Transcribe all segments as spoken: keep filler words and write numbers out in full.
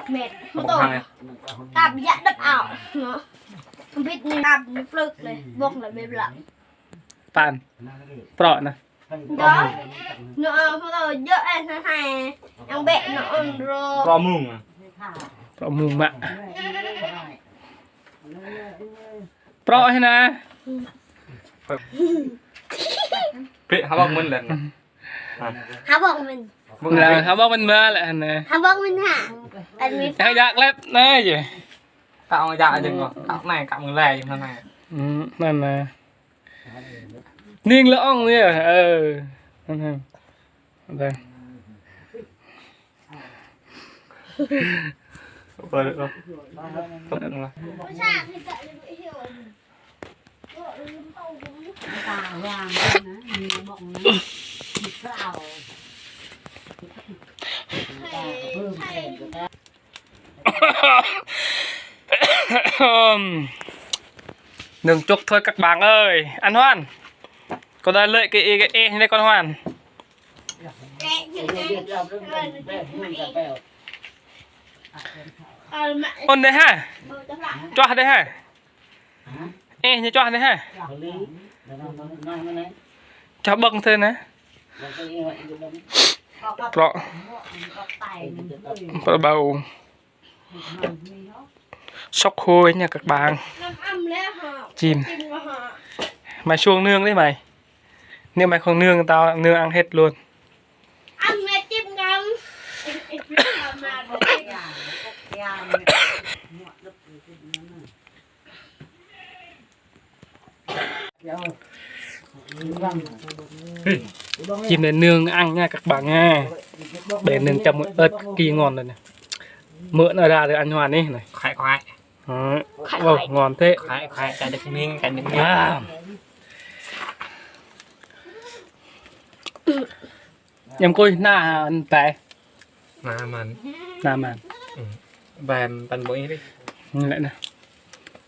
Mệt. Không có hàng à? Tap dă đất ảo. Nó. Không biết nên tap nó plớt này, bông là bếp lắm. Pan. Prŏ nă. Đó. Nó, ờ, không tao dơ, ê, thằng thầy. Ăn bẹ nó ăn rô. Prŏ mung à? Prŏ mung mă. Prŏ hă nă? Bĕ, hơbŏk mơ̆n lĕ. Hơbŏk mơ̆n. Lĕ, hơbŏk mơ̆n mă lĕ hă nă. Hơbŏk mơ̆n hă. Ăn mì. Yang jak lĕ nă yơh. Kă ong jak jing kơ. Kă anai, kă mơ̆ng lĕ jing anai. Ư, anŭn nă. Ning lĕ ong yơh. Ơ. Anŭn hă. Anŭn. Apa lĕ kơ? Tŏk lah. Nương chúc thôi các bạn ơi. Ăn Hoan. Con đã lợi cái, cái, cái, cái con Hoan. Ôn đây ha. Cho đây ha. Ê, ñu čuah anai hă? Čuah ƀơ̆ng thế anai. Prŏ. Prŏ bầu. Sốc hơi nha các bạn. Chim. Mày xuống nương đi mày. Nếu mày không nương tao nương ăn hết luôn. Chim này nương ăn nha các bạn nha. Đây nương cho một ớt kỳ ngon rồi nè. Mỡ nó ra được ăn Hoan đi này. Khoái khoái. Đó. Khoái, wow, khoái. Ngon thế. Khoái khoái, chả được miếng, chả được miếng. À. Ñăm kôi na ăn pe. Na man. Na man. Bai pan bôi đi. Lĕ nă.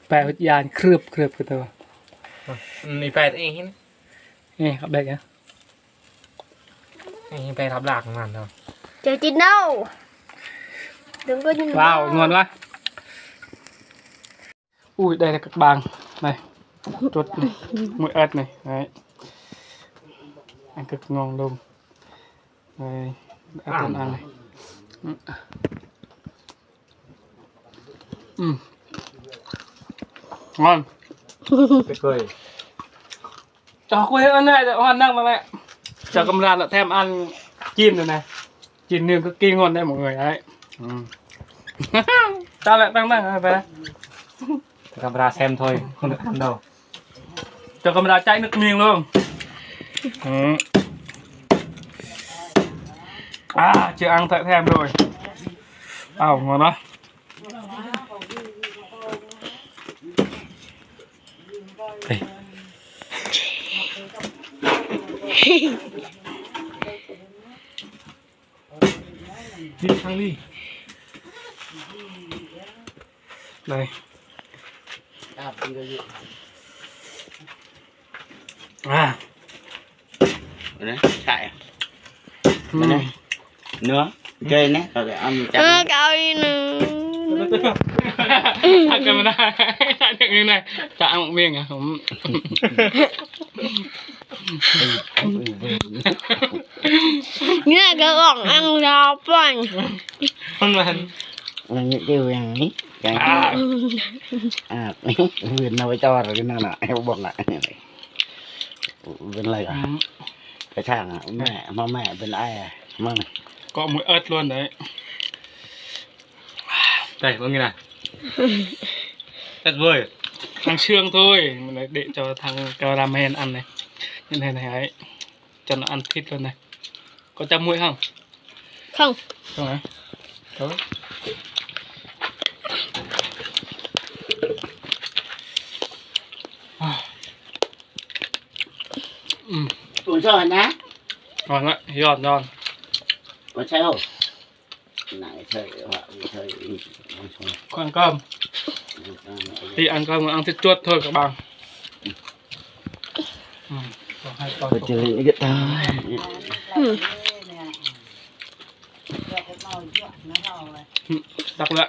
Pe hŭt yan krưp krưp kơ tơ. Ni pe tơ ih hĭ. Ih, kơ ƀĕ yơh. Ih pe thap lak man tơ. Chào chị Nâu. Đừng có nhìn. Wow, ngon quá. Ui, đây là các bạn. Này. Chuột này. Muối ớt này. Đấy. Ăn cực ngon luôn. Đây. Ớt ăn này. Ừ. Ngon. Tuyệt vời. Cho kôi ăn này, Hoan năng mà này. Cho camera nó thêm ăn chim rồi này. Chim nướng cực kỳ ngon đấy mọi người đấy. Ừ. Tao lại tăng tăng về. Cho camera xem thôi, không được ăn đâu. Cho camera cháy nước miếng luôn. Ừ. À, chưa ăn thử thêm rồi. Wow, ngon đó. Đây. Đi sang đi. Đây. À. Đấy, chạy. Ừ. Đấy. Nữa, chơi nè, rồi để ăn chậm. Ơ, cậu đi nữa. Thật cái mà này, chạy được như này, chạy một miếng à. Nghe cái giọng ăn rau păng. Không mà. Ăn những cái vàng ấy. Cái à. À, vàng nào cho rồi cái nào nọ, em bọc lại. Bên này à? Ừ. Cái thằng à, mẹ, mà mẹ bên ai à? Mà này. Có muối ớt luôn đấy. Đây, bông như này. Rất vui. Ăn xương thôi, mình lại để cho thằng cameraman ăn này. Như này này ấy. Cho nó ăn thịt luôn này. Có cho muối không? Không. Không hả? Thôi. À. Ừ. Uống rồi hả? Ngon đấy, giòn giòn. Có say không? Này, say, hả, say. Ăn cơm. Ăn cơm. Thì ăn cơm, ăn thịt chuột thôi các bạn. Ừ. Có hai con. Có chữ cái ta. Ừ. Đăk lĕ.